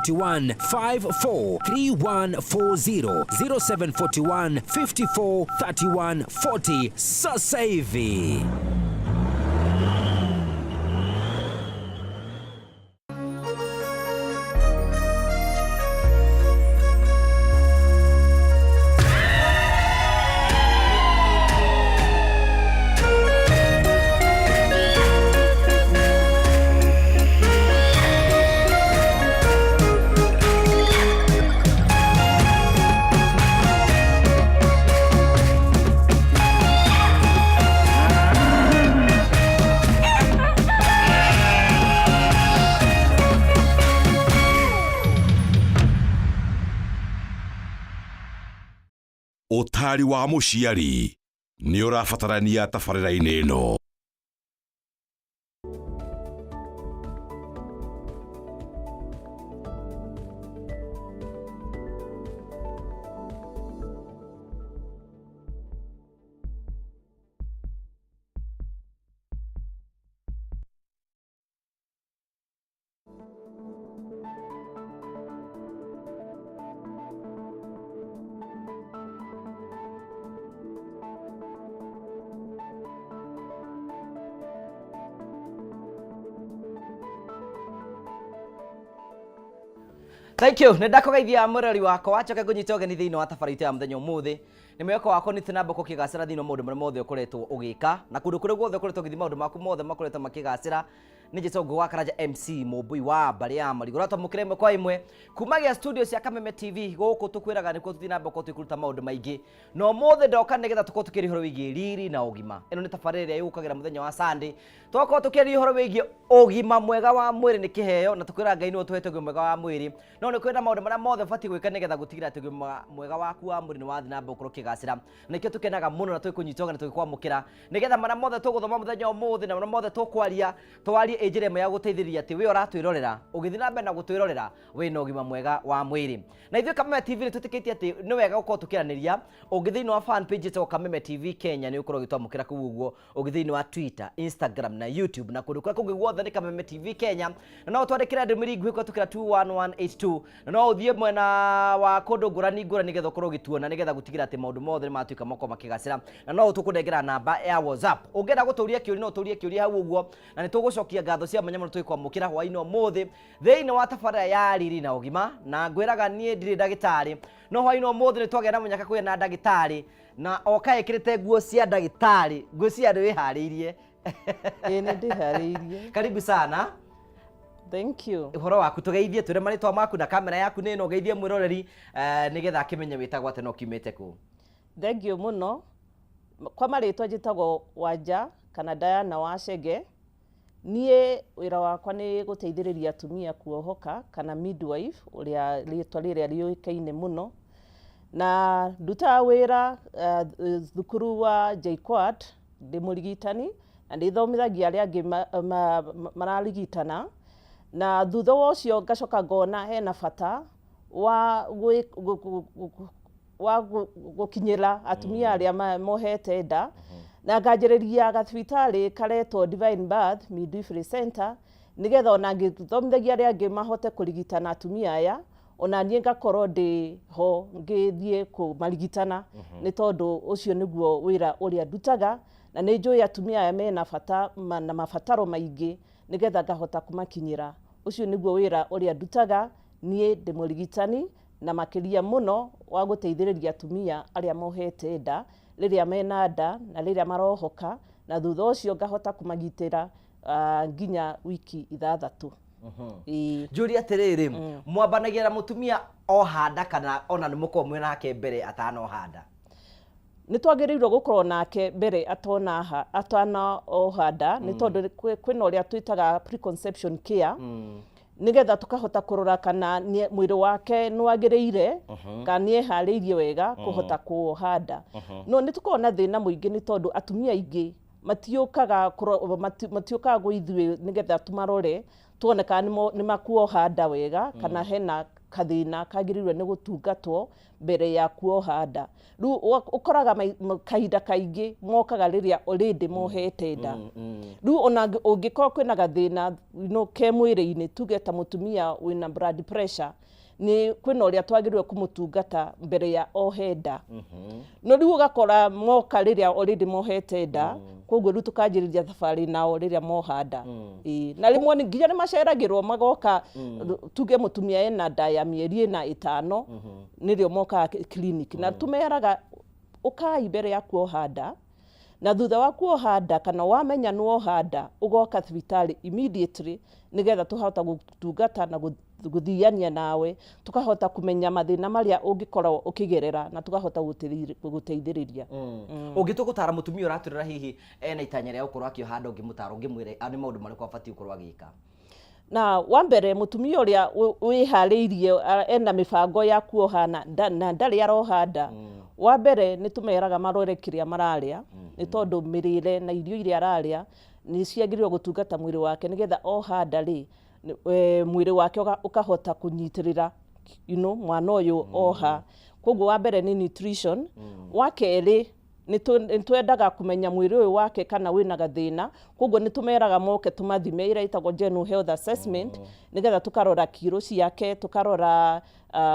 0741 54 3140, 0741 54 31 40 sasa hivi. Ũtaari wa mũciari nĩ ũrabatarania tabarĩra-inĩ ĩno. Thank you. Nĩ ndakũgeithia mũrori wakwa, njoke ngũnyite ũgeni thĩinĩ wa tabarĩra itũ ya mũthenya ũmũthĩ. Nĩ mwĩhoko wakwa nĩ tũnamba kũkĩgacĩra thĩinĩ wa maũndũ marĩa mothe ũkoretwo ũgĩka na kũndũ kũrĩa guothe ũkoretwo ũgĩthiĩ, maũndũ maku mothe makoretwo makĩgacĩra. Nĩ njĩtwo Ngũgũ wa Karanja, MC Mũmbui wa mbarĩ ya Marigũ, ũratwamũkĩra ĩmwe kwa ĩmwe kumagia studio cia Kameme TV. Gũkũ tũkwĩraga nĩkuo tũthiĩ na mbere gũkorwo tũkĩruta maũndũ maingĩ, na ũmũthĩ ndoka nĩgetha tũkorwo tũkĩaria ũhoro wĩgiĩ riri na ũgima. Ĩno nĩ tabarĩra ĩrĩa yũkagĩra mũthenya wa Sunday, twakorwo tũkĩaria ũhoro wĩgiĩ ũgima mwega wa mwĩrĩ nĩ kĩheo, na tũkwĩraga Ngai nĩwe ũtũhete ũgima mwega wa mwĩrĩ, no nĩ kwĩna maũndũ marĩa mothe ũbatiĩ gwĩka nĩgetha gũtigĩrĩra atĩ ũgima mwega waku wa mwĩrĩ nĩ wathiĩ na mbere gũkorwo ũkĩgacĩra. Na nĩkĩo tũkenaga mũno na tũgĩkũnyita ũgeni, tũgĩkwamũkĩra nĩgetha marĩa mothe tũgũthoma mũthenya ũmũthĩ na marĩa mothe tũkwaria, twarie ĩ njĩra ĩmwe ya gũteithĩrĩria atĩ we ũratwĩrorera, ũgĩthiĩ na mbere na gũtwĩrorera wĩna ũgima mwega wa mwĩrĩ. Na ithuĩ Kameme TV nĩ twĩtĩkĩtie atĩ nĩ wega gũkorwo tũkĩaranĩria. Ũngĩ thĩinĩ wa fan page ĩtagwo Kameme TV Kenya, nĩ ũkorwo ũgĩtwamũkĩra kũu ũguo. Ũngĩ thĩinĩ wa Twitter, Instagram na YouTube na kũndũ kũrĩa kũngĩ guothe nĩ Kameme TV Kenya. Na no ũtwandĩkĩre ndũmĩrĩri nguhĩ kũhetũkĩra 21182, na no ũthiĩ mwena wa kũndũ ngũrani ngũrani nĩgetha ũkorwo ũgĩtuona, nĩgetha gũtigĩrĩra atĩ maũndũ mothe nĩ matuĩka makorwo makĩgacĩra. Na no tũkũnengera namba ya WhatsApp. Ũngĩenda gũtũria kĩũria, no ũtũrie kĩũria hau ũguo, na nĩ tũgũcokia ngatho cia mwanya mũno tũgĩkwamũkĩra hwaĩ-inĩ ũmũthĩ thĩinĩ wa tabarĩra ya Riri na Ũgima. Na ngwĩraga niĩ ndirĩ ndagĩtarĩ, no hwaĩ-inĩ ũmũthĩ nĩ twagĩa na mũnyaka kũgĩa na ndagĩtarĩ, na oka ĩkĩrĩte nguo cia ndagĩtarĩ. Ngwĩciria nĩ wĩharĩirie. Ĩĩ, nĩ ndĩharĩirie. Karibu sana. Thank you. Ũhoro waku? Tũgeithie, twĩre marĩtwa maku na kamera yaku nĩ ĩno, ũgeithie mwĩroreri nĩgetha akĩmenye wĩtagwo atĩa na ũkiumĩte kũ. Thank you mũno. Kwa marĩtwa njĩtagwo Wanja kana Diana Wachege. Niĩ wĩra wakwa nĩ gũteithĩrĩria atumia kuohoka kana midwife, ũrĩa rĩtwa rĩrĩa rĩũĩkaine mũno. Na ndutaga wĩra thukuru wa JKUAT ndĩ mũrigitani, na nĩ thomithagia arĩa angĩ mararigitana. Na thutha wa ũcio ngacoka ngona hena bata wa gũkinyĩra atumia arĩa mohete nda, na nganjĩrĩria gathibitarĩ karetwo Divine Birth Midwifery Center, nĩgetha ona ngĩthomithagia arĩa angĩ mahote kũrigitana atumia aya, ona niĩ ngakorwo ndĩ ho ngĩthiĩ kũmarigitana, nĩ tondũ ũcio nĩguo wĩra ũrĩa ndutaga, na nĩ njũĩ atumia aya mena bata na mabataro maingĩ, nĩgetha ngahota kũmakinyĩra. Ũcio nĩguo wĩra ũrĩa ndutaga. Niĩ ndĩ mũrigitani, na makĩria mũno wa gũteithĩrĩria atumia arĩa mohete nda rĩrĩa mena nda na rĩrĩa marohoka, na thutha ũcio ngahota kũmagitĩra nginya wiki 6. Ĩĩ. Njũrie atĩrĩrĩ, mwambanagia na mũtumia oha nda kana ona nĩ mũkorwo mwĩ nake mbere atanoha nda? Nĩ twagĩrĩirwo gũkorwo nake mbere atanaoha nda, nĩ tondũ kwĩna ũrĩa twĩtaga preconception care, nĩgetha tũkahota kũrora kana mwĩrĩ wake nĩ wagĩrĩire kana nĩ eharĩirie wega kũhota kuoha nda. No nĩ tũkoragwo na thĩna mũingĩ, nĩ tondũ atumia aingĩ matiũkaga gwĩ ithuĩ nĩgetha tũmarore tuone kana nĩ makuoha nda wega kana hena Kathĩna kagĩrĩirwo nĩ gũtungatwo mbere ya kuoha nda. Rĩu ũkoraga kahinda kaingĩ mokaga rĩrĩa already mohete nda. Rĩu ona ũngĩkorwo kwĩna gathĩna ke mwĩrĩ-inĩ, tuge ta mũtumia wĩna blood pressure, nĩ kwĩna ũrĩa twagĩrĩirwo kũmũtungata mbere ya ohe nda. No rĩu ũgakora moka rĩrĩa already mohete nda, koguo rĩu tũkanjĩrĩria thabarĩ nao rĩrĩa moha nda. Ĩĩ, na rĩmwe nginya nĩ maceragĩrwo magoka, tuge mũtumia ena nda ya mĩeri ĩna ĩtano, nĩrĩo mokaga clinic. Na tũmeraga ũkai mbere ya kuoha nda, na thutha wa kuoha nda kana wamenya nĩ woha nda, ũgoka thibitarĩ immediately nĩgetha tũhota gũtungata na gũthiania nawe, tũkahota kũmenya mathĩna marĩa ũngĩkorwo ũkĩgerera na tũkahota gũteithĩrĩria. Ũngĩtua gũtara mũtumia ũratũrĩra hihi ena itanya rĩa gũkorwo akĩoha nda, ũngĩmũtara ũngĩmwĩra nĩ maũndũ marĩkũ abatiĩ gũkorwo agĩka? Na wa mbere, mũtumia ũrĩa wĩharĩirie ena mĩbango ya kuoha na ndarĩ aroha nda, wa mbere nĩ tũmeraga marore kĩrĩa mararĩa, nĩ tondũ mĩrĩre na irio iria ararĩa nĩ ciagĩrĩirwo gũtungata mwĩrĩ wake, nĩgetha oha nda rĩ, mwĩrĩ wake ũkahota kũnyitĩrĩra mwana ũyũ oha. Koguo wa mbere nĩ nutrition. Wa kerĩ, nĩ twendaga kũmenya mwĩrĩ ũyũ wake kana wĩna gathĩna, koguo nĩ tũmeraga moke tũmathime ĩrĩa ĩtagwo general health assessment, nĩgetha tũkarora kiro ciake, tũkarora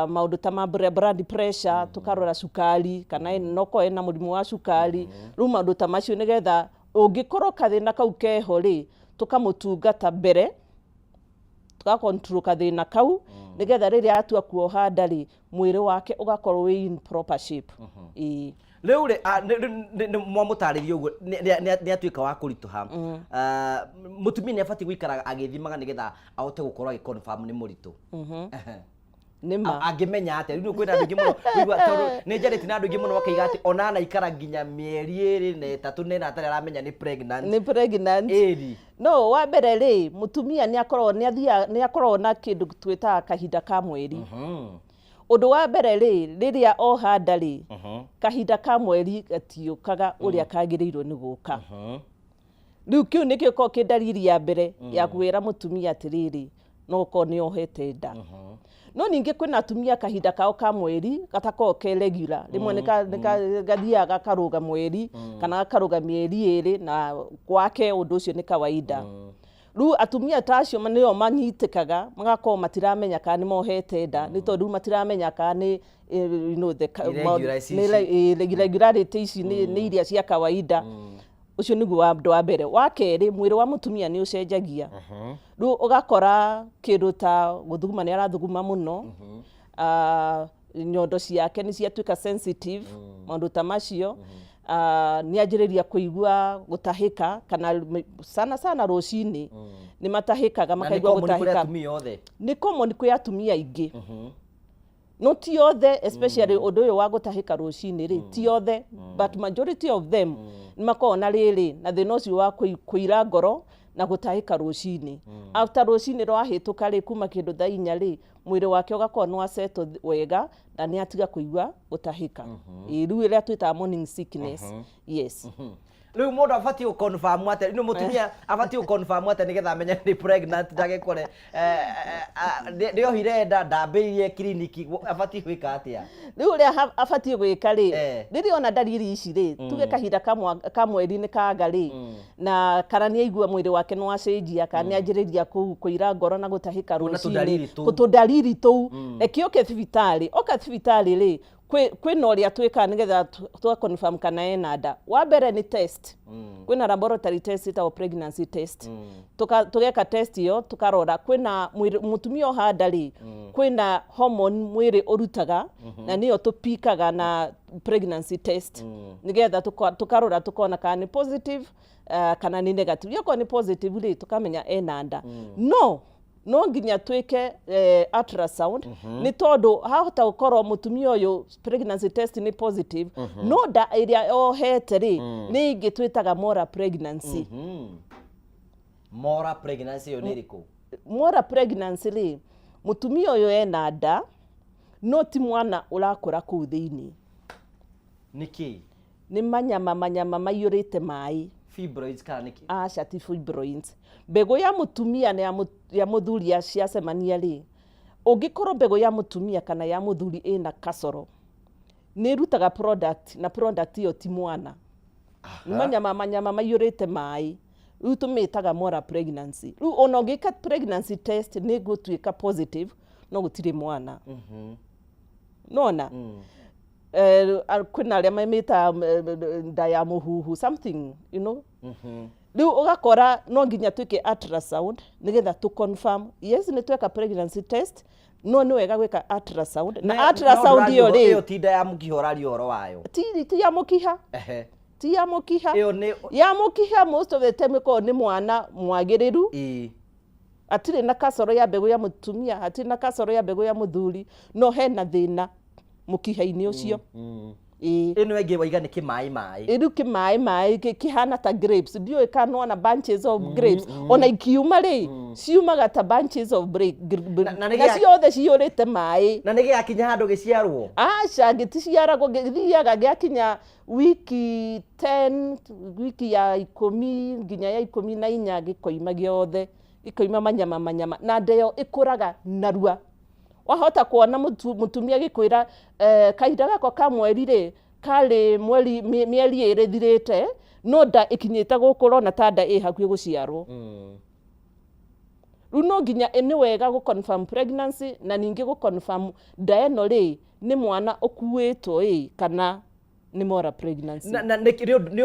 maũndũ ta ma blood pressure, tũkarora cukari kana no korwo ena mũrimũ wa cukari, rĩu maũndũ ta macio, nĩgetha ũngĩkorwo kathĩna kau keho rĩ, tũkamũtungata mbere, tũga control kathĩna kau, nĩgetha rĩrĩa atua kuoha nda rĩ, mwĩrĩ wake ũgakorwo wĩ in proper shape. Ĩĩ. Rĩu rĩ, mwamũtarĩria ũguo nĩ atuĩka wa kũritũha. Ah, mũtumia nĩ abatiĩ gũikara agĩthimaga nĩgetha ahote gũkorwo agĩ confirm nĩ mũritũ? Ehe. Nĩ ma. Angĩmenya atĩa? Rĩu kwĩna andũ aingĩ mũno ũigua, tondũ nĩ njarĩtie na andũ aingĩ mũno makaiga atĩ ona anaikara nginya mĩeri 2 na 3 na 4 atarĩ aramenya nĩ pregnant. Nĩ pregnant. Ĩri. No wa mbere rĩ, mũtumia nĩ akoragwo nĩ athiaga nĩ akoragwo na kĩndũ twĩtaga kahinda ka mweri. Ũndũ wa mbere rĩ, rĩrĩa oha nda rĩ, kahinda ka mweri gatiũkaga ũrĩa kagĩrĩirwo nĩ gũka. Rĩu kĩu nĩkĩo gĩkoragwo kĩ ndariri ya mbere ya kwĩra mũtumia atĩrĩrĩ, no ũkorwo nĩ ohete nda. No ningĩ kwĩna atumia kahinda kao ka mweri gatakoragwo ke regular, rĩmwe nĩ gathiaga gakarũga mweri kana gakarũga mĩeri 2, na gwake ũndũ ũcio nĩ kawaida. Rĩu atumia ta acio nĩo manyitĩkaga magakorwo matiramenya kana nĩ mohete nda, nĩ tondũ rĩu matiramenya kana nĩ the Irregular ici. Irregularity ici nĩ iria cia kawaida. Ũcio nĩguo wa ũndũ wa mbere. Wa kerĩ, mwĩrĩ wa mũtumia nĩ ũcenjagia. Rĩu ũgakora kĩndũ ta gũthuguma nĩ arathuguma mũno, nyondo ciake nĩ ciatuĩka sensitive, maũndũ ta macio. Nĩ anjĩrĩria kũigua gũtahĩka, kana sana sana rũcinĩ nĩ matahĩkaga. Na nĩ makaigua common kũrĩ gũtahĩka. Atumia othe? Nĩ common kwĩ atumia aingĩ, no ti othe, especially ũndũ ũyũ wa gũtahĩka rũcinĩ rĩ, ti othe, but majority of them nĩ makoragwo na rĩrĩ na thĩna ũcio wa kũira ngoro na gũtahĩka rũcinĩ. After rũcinĩ rwahĩtũka rĩ, kuma kĩndũ thaa 4 rĩ, mwĩrĩ wake ũgakorwo nĩ wasettle wega na nĩ atiga kũigua gũtahĩka. Ĩĩ, rĩu ĩrĩa twĩtaga morning sickness, yes. Rĩu mũndũ abatiĩ gũ-confirm atĩa? Rĩu mũtumia abatiĩ gũ-confirm atĩa nĩgetha amenye nĩ pregnant, ndagekore nĩ ohire nda ndambĩrĩirie kiriniki? Abatiĩ gwĩka atĩa? Rĩu ũrĩa abatiĩ gwĩka rĩ, rĩrĩa ona ndariri ici rĩ, tuge kahinda ka mweri nĩ kaga rĩ, na kana nĩ aigua mwĩrĩ wake nĩ wacenjia, kana nĩ anjĩrĩria kũira ngoro na gũtahĩka Kuona tũndariri rũcinĩ, tũu. Tũndariri tũu, reke oke thibitarĩ. Oka thibitarĩ rĩ, kwĩna ũrĩa twĩkaga nĩgetha twa confirm kana ena nda. Wa mbere nĩ test. Kwĩna laboratory test ĩtagwo pregnancy test. Tũgeka test ĩyo, tũkarora kwĩna mũtumia oha nda rĩ, kwĩna hormone mwĩrĩ ũrutaga, na nĩyo tũpikaga na pregnancy test, nĩgetha tũkarora tũkona kana nĩ positive kana nĩ negative. Okorwo nĩ positive rĩ, tũkamenya ena nda. No nginya twĩke ultrasound, nĩ tondũ hahota gũkorwo mũtumia ũyũ pregnancy test nĩ positive, no nda ĩrĩa ohete rĩ, nĩ ĩngĩ twĩtaga molar pregnancy. Molar pregnancy ĩyo nĩ ĩrĩkũ? Molar pregnancy rĩ, mũtumia ũyũ ena nda, no ti mwana ũrakũra kũu thĩinĩ. Nĩkĩ? Nĩ manyama manyama maiyũrĩte maĩ. Fibroids kana nĩkĩ? Aca, ti fibroids. Mbegũ ya mũtumia na ya mũthuri ciacemania rĩ, Ũngĩkorwo mbegũ ya mũtumia kana ya mũthuri ĩna kasoro, nĩ ĩrutaga product, na product ĩyo ti mwana, nĩ manyama manyama maiyũrĩte maĩ. Rĩu tũmĩtaga molar pregnancy. Rĩu ona ũngĩka pregnancy test, nĩ gũtuĩka positive, no gũtirĩ mwana. Nona kwĩna arĩa mamĩtaga nda ya mũhuhu, something. Rĩu ũgakora no nginya twĩke ultrasound nĩgetha tũ confirm. Yes, nĩ tweka pregnancy test, no nĩ wega gwĩka ultrasound, na ultrasound ĩyo rĩ, Ĩyo ti nda ya mũkiha ũraria ũhoro wayo? Ti ya mũkiha. Ti ya mũkiha. Ĩyo nĩ Ya mũkiha most of the time ĩkoragwo nĩ mwana mwagĩrĩru, hatirĩ na kasoro ya mbegũ ya mũtumia, hatirĩ na kasoro ya mbegũ ya mũthuri, no hena thĩna mũkiha-inĩ ũcio, ĩĩ. Ĩno ĩngĩ waiga nĩ kĩmaĩ maĩ? Rĩu kĩmaĩ maĩ kĩhana ta grapes. Ndiũĩ kana wona bunches of grapes, ona ikiuma rĩ, ciumaga ta bunches of Na nĩ na ciothe ciyũrĩte maĩ. Na nĩ gĩgakinya handũ gĩciarwo? Aca, gĩticiaragwo. Gĩthiaga gĩakinya wiki 10, wiki ya 10 nginya ya 14, gĩkoima gĩothe, gĩkoima manyama manyama, na nda ĩyo ĩkũraga narua. Wahota kuona mũtumia gĩkwĩra kahinda gakwa ka mweri rĩ, karĩ mweri mĩeri 2 ĩthirĩte, no nda ĩkinyĩte gũkũ, ũrona ta nda ĩ hakuhĩ gũciarwo. Rĩu no nginya nĩ wega gũ confirm pregnancy, na ningĩ gũ confirm nda ĩno rĩ, nĩ mwana ũkuĩtwo ĩ, kana nĩ molar pregnancy. Na nĩ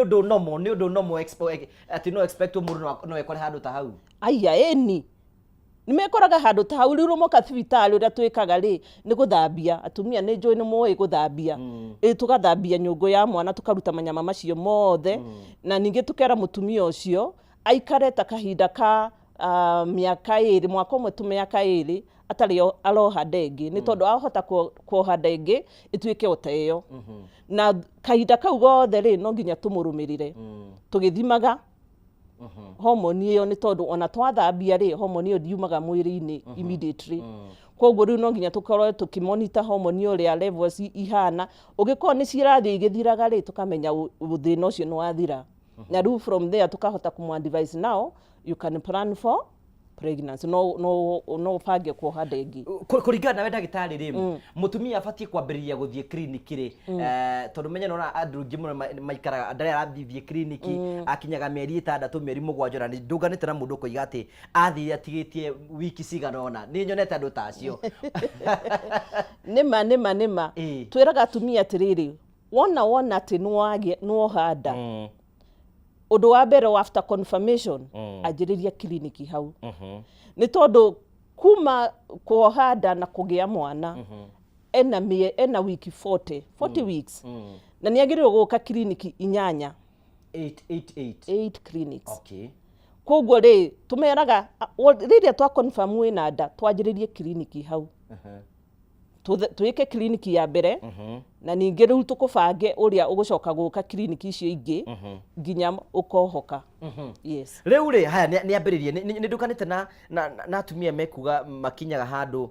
ũndũ normal atĩ no expect mũndũ no ekore handũ ta hau? Aya, ĩni, nĩ mekoraga handũ ta hau. Rĩu rũmoka thibitarĩ, ũrĩa twĩkaga rĩ, nĩ gũthambia atumia. Nĩ njũĩ nĩ moĩ gũthambia. Ĩ, tũgathambia nyũngũ ya mwana, tũkaruta manyama macio mothe, na ningĩ tũkera mũtumia ũcio aikare ta kahinda ka mĩaka 2, mwaka 1 tu mĩaka 2 atarĩ aroha nda ĩngĩ, nĩ tondũ ahota kuoha nda ĩngĩ ĩtuĩke o ta ĩyo. Na kahinda kau gothe rĩ, no nginya tũmũrũmĩrĩre tũgĩthimaga homoni ĩyo, nĩ tondũ ona twathambia rĩ, homoni ĩyo ndiumaga mwĩrĩ-inĩ immediately. Koguo rĩu no nginya tũkorwo tũkĩmonitor homoni ũrĩa levels ihana. Ũngĩkorwo nĩ cirathiĩ igĩthiraga rĩ, tũkamenya thĩna ũcio nĩ wathira, na rĩu from there tũkahota kũmũ advise, now you can plan for pregnancy, no ũbange kuoha nda ĩngĩ. Kũringana nawe ndagĩtarĩ rĩ, mũtumia abatiĩ kwambĩrĩria gũthiĩ kiriniki rĩ? Tondũ menya nona andũ aingĩ mũno maikaraga ndarĩa arathiĩ kiriniki akinyaga mĩeri 6, mĩeri 7, na nĩ ndũnganĩte na mũndũ ũkoiga atĩ athire atigĩtie wiki cigana ũna. Nĩ nyonete andũ ta acio. Nĩma, nĩma, nĩma. Twĩraga atumia atĩrĩrĩ, wona atĩ nĩwagĩa nĩwoha nda, ũndũ wa mbere wa after confirmation, anjĩrĩria kiriniki hau, nĩ tondũ kuma kuoha nda na kũgĩa mwana ena wiki 40, 40 weeks, na nĩ agĩrĩirwo gũka kiriniki inyanya. 8 8 8. 8 clinics. Koguo rĩ, tũmeraga rĩrĩa twa confirm wĩna nda, twanjĩrĩrie kiriniki hau. Twĩke kiriniki ya mbere, na ningĩ rĩu tũkũbange ũrĩa ũgũcoka gũka kiriniki icio ingĩ nginya ũkohoka, yes. Rĩu rĩ, haya, nĩ ambĩrĩrie, nĩ ndukanĩte na atumia mekuga makinyaga handũ,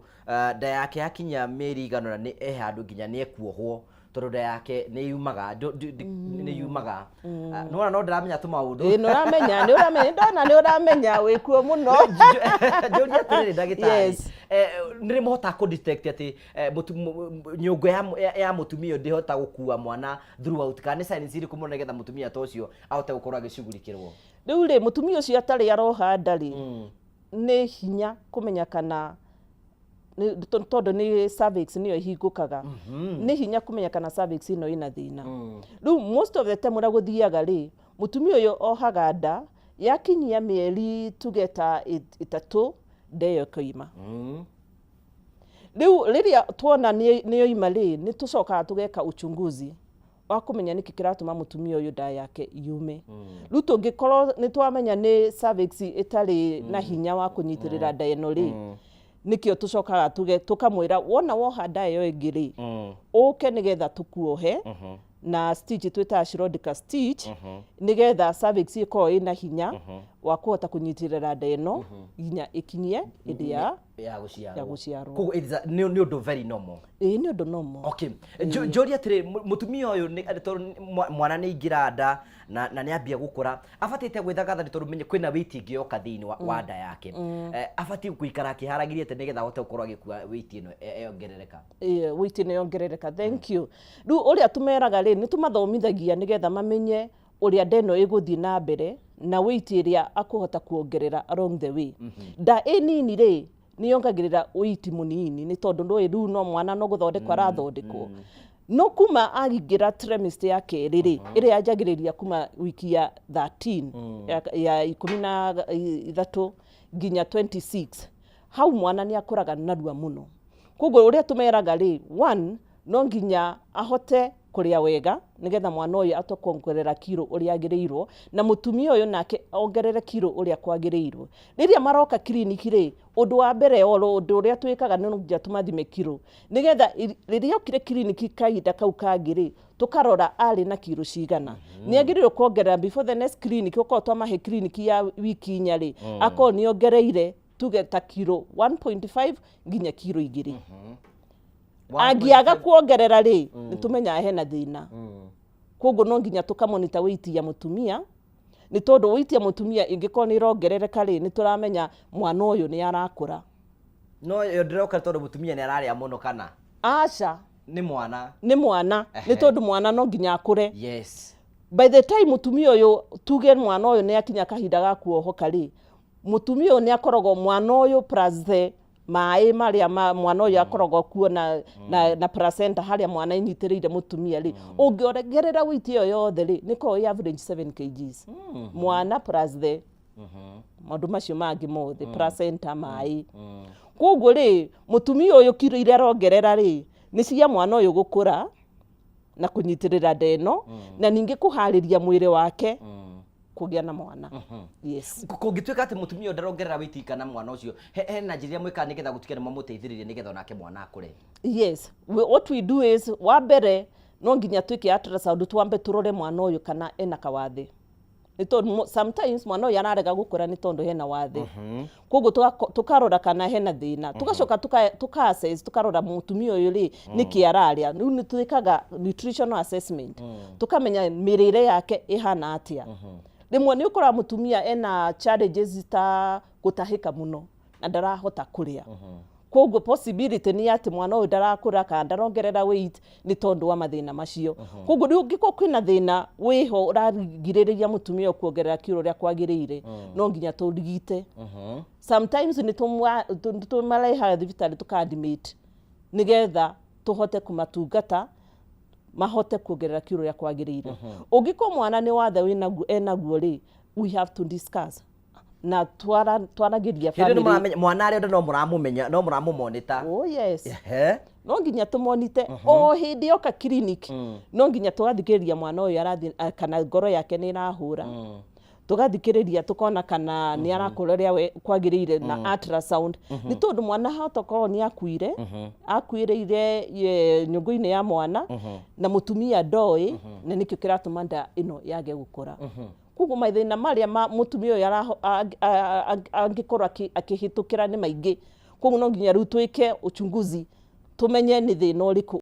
nda yake yakinya mĩeri igana na nĩ e handũ nginya nĩ ekuohwo tondũ nda yake nĩ yumaga, nĩ yumaga. Nĩwona no ndĩramenya tũmaũndũ. Ĩĩ, nĩ ũramenya, nĩ ũramenya, ndona nĩ ũramenya, wĩkuo mũno. Njũrie atĩrĩrĩ ndagĩtarĩ, nĩ rĩ mũhotaga kũ detect atĩ nyũngũ ya mũtumia ũyũ ndĩhota gũkua mwana throughout, kana nĩ signs irĩkũ mũno nĩgetha mũtumia ta ũcio ahote gũkorwo agĩcugurikĩrwo? Rĩu rĩ, mũtumia ũcio atarĩ aroha nda rĩ, nĩ hinya kũmenya kana tondũ nĩ cervix nĩyo ĩhingũkaga, nĩ hinya kũmenya kana cervix ĩno ĩna thĩna. Rĩu most of the time ũrĩa gũthiaga rĩ, mũtumia ũyũ ohaga nda, yakinyia mĩeri tuge ta 3, nda ĩyo ĩkoima. Rĩu rĩrĩa tuona nĩ yoima rĩ, nĩ tũcokaga tũgeka uchunguzi wa kũmenya nĩkĩ kĩratũma mũtumia ũyũ nda yake yume. Rĩu tũngĩkorwo nĩ twamenya nĩ cervix ĩtarĩ na hinya wa kũnyitĩrĩra nda ĩno rĩ, nĩkĩo tũcokaga tuge tũkamwĩra, wona woha nda ĩyo ĩngĩ rĩ, ũke nĩgetha tũkuohe. Na stitch twĩtaga Schroedinger stitch, nĩgetha cervix ĩkorwo ĩna hinya wa kũhota kũnyitĩrĩra nda ĩno nginya ĩkinyie hĩndĩ ya ya gũciarwo. Ya gũciarwo. Koguo nĩ ũndũ very normal. Ĩĩ, nĩ ũndũ normal. Okay, njũrie atĩrĩ, mũtumia ũyũ tondũ mwana nĩ aingĩra nda na nĩ ambia gũkũra, abatĩte gwĩthagatha nĩ tondũ menye kwĩna weight ĩngĩ yoka thĩinĩ wa nda yake. Abatiĩ gũikara akĩharagĩria atĩ nĩgetha ahote gũkorwo agĩkua weight ĩno yongerereka? Ĩĩ, weight nĩ yongerereka, thank you. Rĩu ũrĩa tũmeraga rĩ, nĩ tũmathomithagia nĩgetha mamenye ũrĩa nda ĩno ĩgũthiĩ na mbere na weight ĩrĩa akũhota kuongerera along the way. Nda ĩ nini rĩ, nĩ yongagĩrĩra weight mũnini, nĩ tondũ ndũĩ rĩu no mwana no gũthondekwo arathondekwo. No kuma aingĩra trimester ya kerĩ rĩ, ĩrĩa yanjagĩrĩria kuma wiki ya 13, ya 13 nginya 26, hau mwana nĩ akũraga narua mũno. Koguo ũrĩa tũmeraga rĩ, one, no nginya ahote kũrĩa wega nĩgetha mwana ũyũ atoe kuongerera kiro ũrĩa agĩrĩirwo, na mũtumia ũyũ nake ongerere kiro ũrĩa kwagĩrĩirwo. Rĩrĩa maroka kiriniki rĩ, ũndũ wa mbere oro ũndũ ũrĩa twĩkaga nĩ no nginya tũmathime kiro, nĩgetha rĩrĩa okire kiriniki kahinda kau kangĩ rĩ, tũkarora arĩ na kiro cigana, nĩ agĩrĩirwo kuongerera before the next clinic. Okorwo twamahe kiriniki ya wiki 4 rĩ, akorwo nĩ ongereire tuge ta kiro 1.5 nginya kiro 2. Angĩaga kuongerera rĩ, nĩ tũmenyaga hena thĩna. Koguo no nginya tũkamonita weight ya mũtumia, nĩ tondũ weight ya mũtumia ĩngĩkorwo nĩ ĩrongerereka rĩ, nĩ tũramenya mwana ũyũ nĩ arakũra. No ĩyo ndĩroka tondũ mũtumia nĩ ararĩa mũno kana? Aca. Nĩ mwana? Nĩ mwana, nĩ tondũ mwana no nginya akũre. By the time mũtumia ũyũ, tuge mwana ũyũ nĩ akinya kahinda ga kuohoka rĩ, mũtumia ũyũ nĩ akoragwo mwana ũyũ plus the maĩ marĩa mwana ũyũ akoragwo kuo na placenta harĩa mwana ĩnyitĩrĩire mũtumia rĩ, ũngĩongerera weight ĩyo yothe rĩ, nĩ korwo ĩ average 7 kgs, mwana plus the maũndũ macio mangĩ mothe, placenta, maĩ. Koguo rĩ, mũtumia ũyũ kiro iria arongerera rĩ, nĩ cia mwana ũyũ gũkũra na kũnyitĩrĩra nda ĩno, na ningĩ kũharĩria mwĩrĩ wake kũgĩa na mwana, yes. Kũngĩtuĩka atĩ mũtumia ũyũ ndarongerera weight kana mwana ũcio, hena njĩra ĩrĩa mwĩkaga nĩgetha gũtuĩke nĩ mwamũteithĩrĩria nĩgetha onake mwana akũre? Yes, what we do is, wa mbere no nginya twĩke ultrasound, twambe tũrore mwana ũyũ kana ena kawathe, nĩ tondũ sometimes mwana ũyũ ararega gũkũra nĩ tondũ hena wathe. Koguo tũkarora kana hena thĩna, tũgacoka tũka assess, tũkarora mũtumia ũyũ rĩ, nĩkĩ ararĩa. Rĩu nĩ twĩkaga nutritional assessment, tũkamenya mĩrĩre yake ĩhana atĩa. Rĩmwe nĩ ũkoraga mũtumia ena challenges ta gũtahĩka mũno na ndarahota kũrĩa. Koguo possibility nĩ atĩ mwana ũyũ ndarakũra kana ndarongerera weight nĩ tondũ wa mathĩna macio. Koguo rĩu ũngĩkorwo kwĩna thĩna wĩho ũragirĩrĩria mũtumia ũyũ kuongerera kiro ũrĩa kwagĩrĩire, no nginya tũrigite. Sometimes nĩ tũmarehaga thibitarĩ, tũka-admit nĩgetha tũhote kũmatungata mahote kuongerera kiro ũrĩa kwagĩrĩire. Ũngĩkorwo mwana nĩ wathe wĩnaguo enaguo rĩ, we have to discuss na twaragĩria Hĩndĩ ĩyo nĩ family. mũramenya mwana arĩa no mũramũmenya, no mũramũmonita? Oh yes. No nginya tũmonite o hĩndĩ yoka clinic. No nginya tũgathikĩrĩria mwana ũyũ arathiĩ kana ngoro yake nĩ ĩrahũra, tũgathikĩrĩria tũkona kana nĩ arakũra ũrĩa kwagĩrĩire na ultrasound, nĩ tondũ mwana hota korwo nĩ akuire, akuĩrĩire nyũngũ-inĩ ya mwana na mũtumia ndoĩ, na nĩkĩo kĩratũma nda ĩno yage gũkũra. Koguo mathĩna marĩa ma mũtumia ũyũ angĩkorwo akĩhĩtũkĩra nĩ maingĩ. Koguo no nginya rĩu twĩke uchunguzi, tũmenye nĩ thĩna ũrĩkũ.